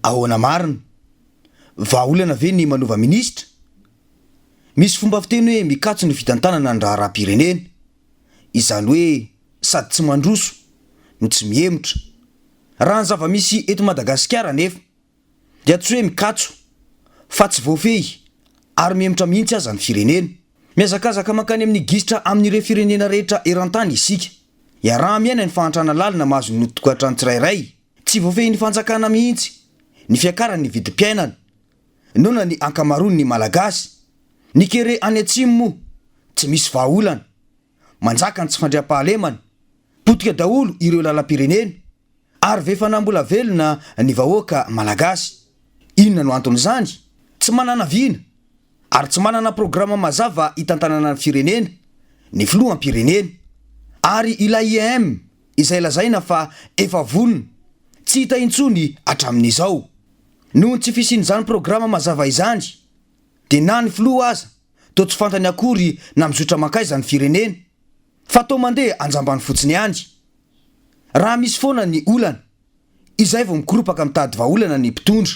Ahoana marina? Vahaolana ve ny manova minisitra? Misy fomba fiteny hoe mikatso ny fitantanana ny raharaham-pirenena. Izany hoe sady tsy mandroso no tsy mihemotra. Raha ny zava-misy eto Madagasikara anefa dia tsy hoe mikatso fa tsy voafehy ary mihemotra mihitsy aza ny firenena. Mihazakazaka mankany amin'ny gisitra amin'ireo firenena rehetra eran-tany isika. Iaraha-miaina ny fahantrana lalina mahazo ny tokantrano tsirairay. Tsy voafehin'ny fanjakana mihitsy ny fiakaran'ny vidim-piainana. Noana ny ankamaroan'ny Malagasy. Ny kere any atsimo moa tsy misy vahaolana. Manjaka ny tsy fandriampahalemana. Potika daholo ireo lalam-pirenena ary vefana mbola velona ny vahoaka Malagasy. Inona no anton'izany? Tsy manana vina ary tsy manana programa mazava hitantanana ny firenena ny filoham-pirenena. Ary ilay IEM izay lazaina fa efa vonona, tsy hita intsony hatramin'izao. Noho ny tsy fisian'izany programa mazava izany dia na ny filoha aza toa tsy fantany akory na mizotra mankaiza ny firenena fa toa mandeha anjambany fotsiny ihany. Raha misy foana ny olana, izay vao mikoropaka mitady vahaolana ny mpitondra.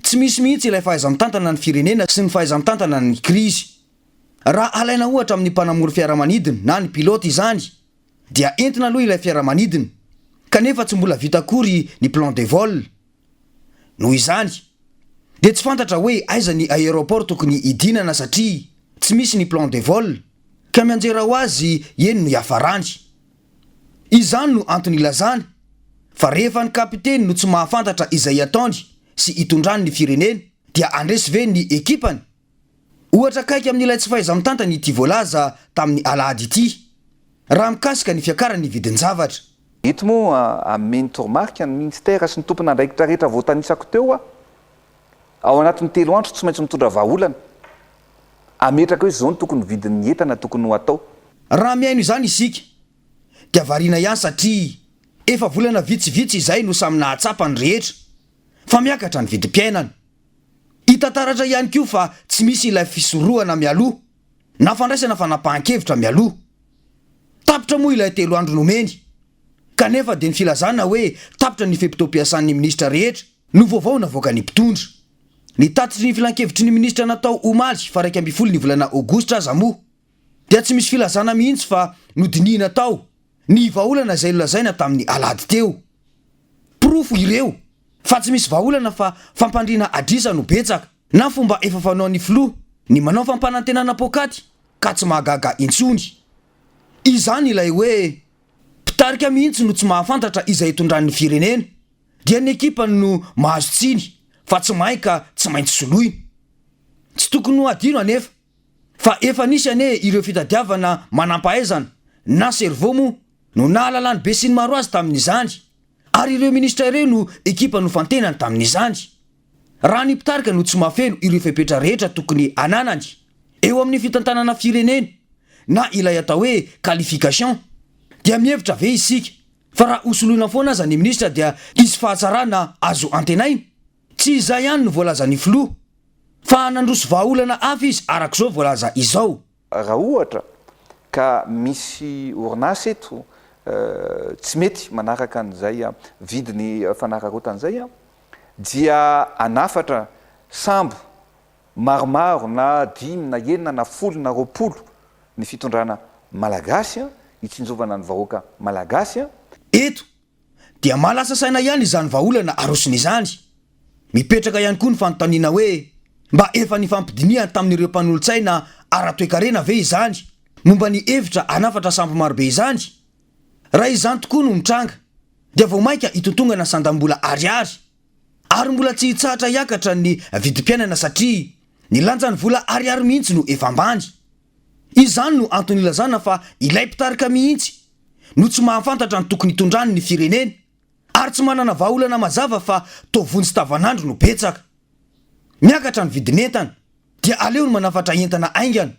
Tsy misy mihitsy ilay fahaiza-mitantana ny firenena sy ny fahaiza-mitantana ny krizy. Raha alaina ohatra amin'ny mpanamory fiaramanidina na ny pilote izany dia entina aloha ilay fiaramanidina kanefa tsy mbola vita akory ny plan de vol. Noho izany, dia tsy fantatra hoe aiza ny aéroport tokony hidinana satria tsy misy ny plan de vol, ka mianjera ho azy eny no hiafarany. Izany no antony ilazana fa rehefa ny kapiteny no tsy mahafantatra izay ataony sy hitondrany ny firenena dia handresy ve ny ekipany? Ohatra akaiky amin'ilay tsy fahaiza-mitantana ity voalaza tamin'ny alahady ity, raha mikasika ny fiakaran'ny vidin-javatra. Eto moa ameno toromarika ny minisitera sy ny tompon'andraikitra rehetra voatanisako teo aho, ao anatin'ny telo andro tsy maintsy mitondra vahaolana, ametraka hoe izao no tokony vidin'ny entana tokony ho atao. Raha mihaino izany isika dia variana ihany satria efa volana vitsivitsy izay no samy nahatsapa ny rehetra fa miakatra ny vidim-piainana. Hita taratra ihany koa fa tsy misy ilay fisorohana mialoha na fandraisana fanapahan-kevitra mialoha. Tapitra moa ilay telo andro nomeny, kanefa dia ny filazana hoe tapitra ny fe-potoam-piasan'ny minisitra rehetra no vaovao navoakan'ny mpitondra. Ny tatitry ny filankevitry ny minisitra natao omaly faha 11 ny volana aogositra aza moa dia tsy misy filazana mihitsy fa nodinihina tao ny vahaolana izay nolazaina tamin'ny alahady teo. Porofo ireo fa tsy misy vahaolana fa fampandriana adrisa no betsaka na fomba efa fanaon'ny filoha ny manao fampanantenana poakaty ka tsy mahagaga intsony. Izany ilay hoe mpitarika mihitsy no tsy mahafantatra izay itondran'ny firenena dia ny ekipany no mahazo tsiny fa tsy mahay ka tsy maintsy soloina. Tsy tokony ho adino anefa fa efa nisy anie ireo fitadiavana manampahaizana na cerveau moa no nahalalan'ny besinimaro azy tamin'izany ary ireo minisitra ireo no ekipa nofantenany tamin'izany. Raha ny mpitarika no tsy mahafeno ireo fepetra rehetra tokony hananany eo amin'ny fitantanana firenena na ilay atao hoe qualification dia mihevitra ve isika fa raha hosoloina foana aza ny minisitra dia hisy fahatsarana azo antenaina? Tsy izay ihany no voalazan'ny filoha fa nandroso vahaolana hafa izy arak'izao voalaza izao. Raha ohatra ka misy orinasa eto tsy mety manaraka an'izay vidiny fanararaotana izay dia hanafatra sambo maromaro na dimy na enina na folo na 20 ny fitondrana malagasy hitsinjovana ny vahoaka malagasy. Eto dia mahalasa saina ihany izany vahaolana arosony izany. Mipetraka ihany koa ny fanontaniana hoe mba efa nifampidinihany tamin'ireo mpanolotsaina ara-toekarena ve izany momba ny hevitra hanafatra sambo marobe izany? Raha izany tokoa no mitranga dia vao mainka hitontongana sandam-bola ariary ary mbola tsy hitsahatra hiakatra ny vidim-piainana satria ny lanjan'ny vola ariary mihitsy no efa ambany. Izany no antony ilazana fa ilay mpitarika mihitsy no tsy mahafantatra ny tokony hitondrany ny firenena ary tsy manana vahaolana mazava fa toa vonjy tavanandro no betsaka. Miakatra ny vidin'entana dia aleony manafatra entana haingana.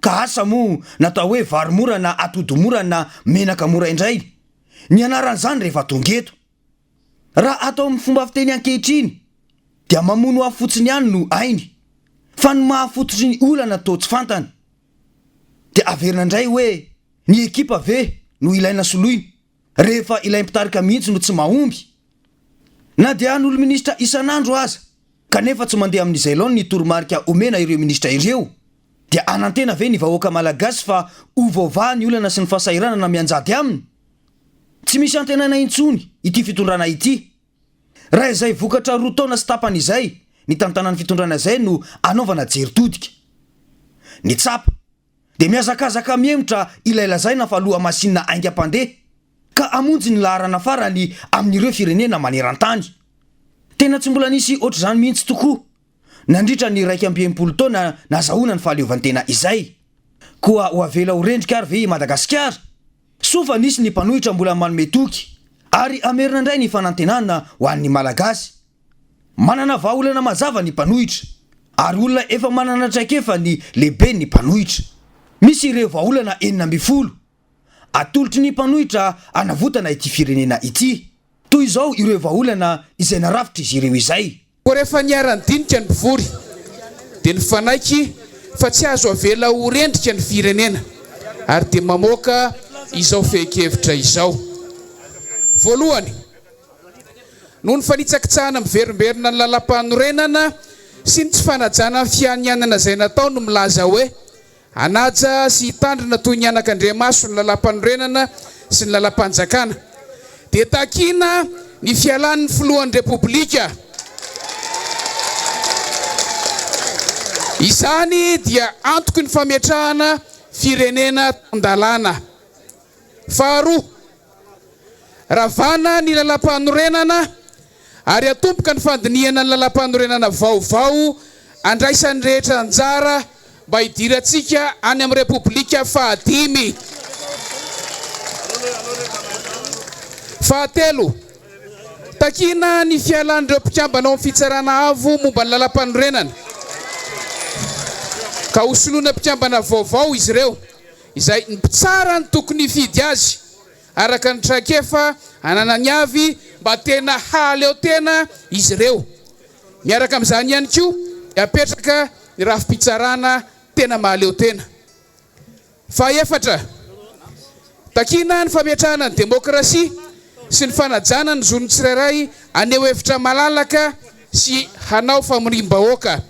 Ka asa moa natao hoe vary mora na atody mora na menaka mora indray ny anaran'izany rehefa tonga eto. Raha atao amin'ny fomba fiteny ankehitriny dia mamono afo fotsiny ihany no hainy fa ny maha fototry ny olana toa tsy fantany. Dia averina indray hoe ny ekipa ve no ilaina soloina rehefa ilay mpitarika mihitsy no tsy mahomby? Na dia hanolo minisitra isan'andro aza, kanefa tsy mandeha amin'izay laoniny ny toromarika omena ireo minisitra ireo, dia hanantena ve ny vahoaka malagasy fa ho voavaha ny olana sy ny fahasahiranana mianjady aminy? Tsy misy antenaina intsony ity fitondrana ity. Raha izay vokatra roa taona sy tapany izay nitantanan'ny fitondrana izay no anaovana jery todika. Ny tsapa dia mihazakazaka mihemotra ilay lazaina fa lohamasinina haingam-pandeha ka hamonjy ny laharana farany amin'ireo firenena maneran-tany. Tena tsy mbola nisy ohatr'izany mihitsy tokoa nandritra ny 61 taona nazahoana ny fahaleovantena izay. Koa ho avela ho rendrika ary ve i Madagasikara? Soa fa nisy ny mpanohitra mbola manome toky ary hamerina indray ny fanantenana ho an'ny Malagasy. Manana vahaolana mazava ny mpanohitra ary olona efa manana traikefa ny lehiben'ny mpanohitra. Misy ireo vahaolana 16 atolotry ny mpanohitra hanavotana ity firenena ity. Toy izao ireo vahaolana izay narafitr'izy ireo izay. Koa rehefa niara-nidinika ny mpivory dia nifanaiky fa tsy azo avela ho rendrika ny firenena ary dia mamoaka izao fehin-kevitra izao. Voalohany, noho ny fanitsakitsahana miverimberina ny lalàmpanorenana sy ny tsy fanajana ny fianianana izay natao no milaza hoe Hanaja sy hitandrina toy ny anakandriamaso ny lalàmpanorenana sy ny lalàmpanjakana. Dia takiana ny fialan'ny filohan'ny Repoblika. Izany dia antoky ny fametrahana firenena tan-dalàna. Faharoa, ravana ny lalàmpanorenana ary atomboka ny fandinihana ny lalàmpanorenana vaovao andraisan'ny rehetra anjara mba hidirantsika any amin'ny Repoblika fahadimy. Fahatelo, takiana ny fialan'ireo mpikambana ao amin'ny Fitsarana Avo momba ny lalàmpanorenana ka hosoloina mpikambana vaovao izy ireo. izay ny mpitsara no tokony hifidy azy araka ny traikefa ananany avy mba tena hahaleo tena izy ireo. Miaraka amin'izany ihany koa dia apetraka ny rafi-pitsarana tena mahaleo tena. Fahaefatra, takiana ny fametrahana ny demokrasia sy ny fanajana ny zon'ny tsirairay haneho hevitra malalaka sy hanao famoriam-bahoaka.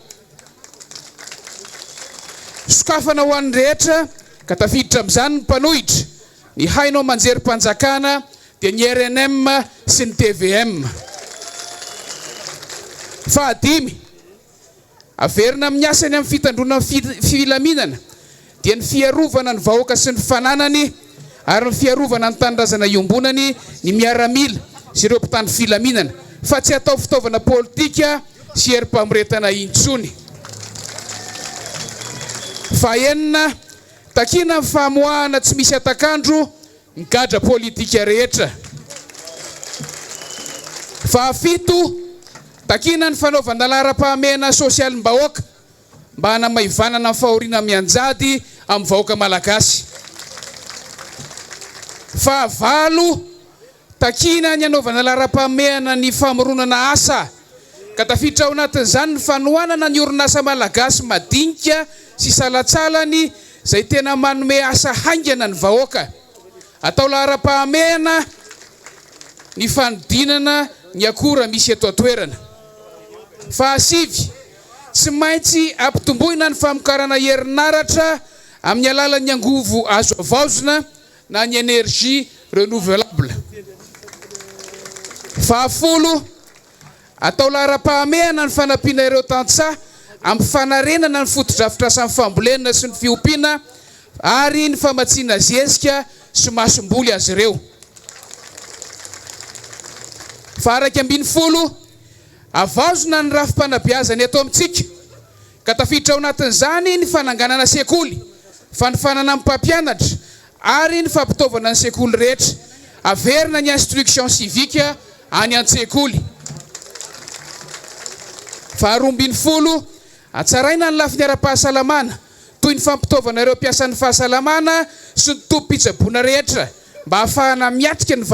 Sokafana ho an'ny rehetra ka tafiditra amin'izany ny mpanohitra, ny haino aman-jerim-panjakana dia ny rnm sy ny tvm. Fahadimy, averina amin'ny asany amin'ny fitandroana ny filaminana dia ny fiarovana ny vahoaka sy ny fananany ary ny fiarovana ny tanindrazana iombonany ny miaramila sy ireo mpitandro filaminana fa tsy atao fitaovana politika sy herim-pamoretana intsony. Fahenina, takiana ny famoahana tsy misy hatak'andro ny gadra politika rehetra. Fahafito, takiana ny fanaovana laharam-pahamehana sosialim-bahoaka mba hanamaivanana ny fahoriana mianjady amin'ny vahoaka malagasy. Fahavalo, Takiana ny hanaovana laharam-pahamehana ny famoronana asa, ka tafiditra ao anatin'izany ny fanohanana ny orinasa malagasy madinika sy salantsalany izay tena manome asa haingana ny vahoaka. Atao laharam-pahamehana ny fanodinana ny akora misy eto an-toerana. Fahasivy, tsy maintsy ampitomboina ny famokarana herinaratra amin'ny alalan'ny angovo azo havaozina na ny énergie renouvelable. Fahafolo, atao laharam-pahamehana ny fanampiana ireo tantsaha amin'ny fanarenana ny fotodrafitrasan'ny fambolena sy ny fiompiana ary ny famatsiana zezika sy masomboly azy ireo. Faha-11, havaozina ny rafi-panabeazana eto amintsika ka tafiditra ao anatin'izany ny fananganana sekoly, fanofanana ny mpampianatra ary ny fampitaovana ny sekoly rehetra. Averina ny instruction civique any an-tsekoly. Faharoa ambin'ny folo, hatsaraina ny lafiny ara-pahasalamana, toy ny fampitaovana ireo mpiasan'ny fahasalamana sy ny tobim-pitsaboana rehetra mba hahafahana miatrika ny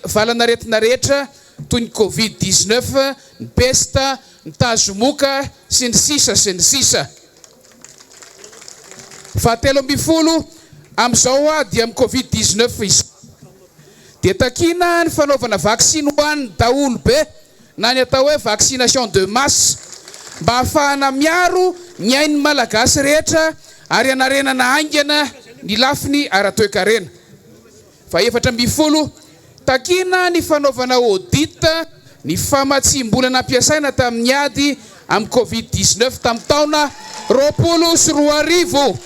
valanaretina rehetra toy ny covid 19, ny pesta, ny tazomoka, sy ny sisa sy ny sisa. Fahatelo ambin'ny folo, amin'izao ady amin'ny covid 19 izao dia takiana ny fanaovana vaksiny ho an'ny daholobe. na ny atao hoe vaccination de masse mba hahafahana miaro ny ain'ny Malagasy rehetra ary hanarenana haingana ny lafiny ara-toekarena. Faha-14, Takiana ny fanaovana audit ny famatsiam-bola nampiasaina tamin'ny ady amin'ny Covid 19 tamin'ny taona 2020.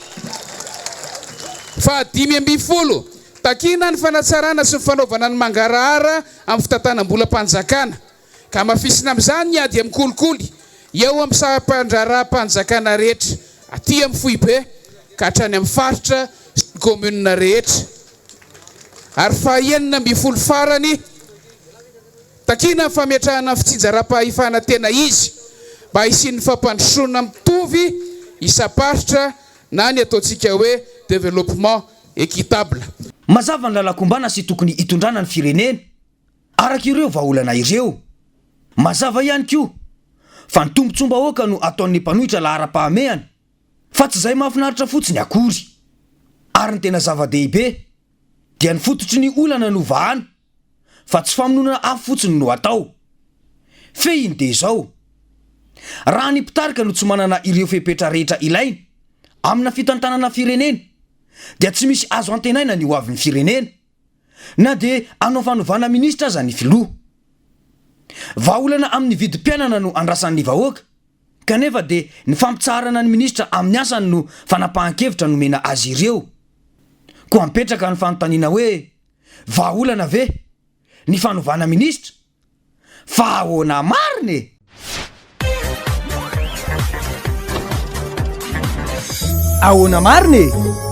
Faha-15, Takiana ny fanatsarana sy ny fanaovana ny mangarahara amin'ny fitantanam-bolam-panjakana, ka hamafisina amin'izany ny ady amin'ny kolikoly eo amin'ny sampan-draharaham-panjakana rehetra, aty amin'ny foibe ka hatrany amin'ny faritra sy ny kaominina rehetra. Ary faha-16 farany, takiana ny fametrahana ny fitsinjaram-pahefana tena izy mba hisian'ny fampandrosoana mitovy isam-paritra na ny ataontsika hoe développement équitable. Mazava ny lalan-kombana sy tokony hitondrana ny firenena araka ireo vahaolana ireo. Mazava ihany koa fa ny tombontsoam-bahoaka no ataon'ny mpanohitra laharam-pahamehana fa tsy izay mahafinaritra fotsiny akory. Ary ny tena zava-dehibe dia ny fototry ny olana no vahana fa tsy famonoana afo fotsiny no atao. Fehiny dia izao, raha ny mpitarika no tsy manana ireo fepetra rehetra ilaina amina fitantanana firenena dia tsy misy azo antenaina ny ho avin'ny firenena na dia hanao fanovana minisitra aza ny filoha. Vahaolana amin'ny vidim-piainana no andrasan'ny vahoaka kanefa dia ny fampitsaharana ny minisitra amin'ny asany no fanapahan-kevitra nomena azy ireo. Koa mipetraka ny fanontaniana hoe Vahaolana ve ny fanovana minisitra? Fa ahoana marina e? Ahoana marina e?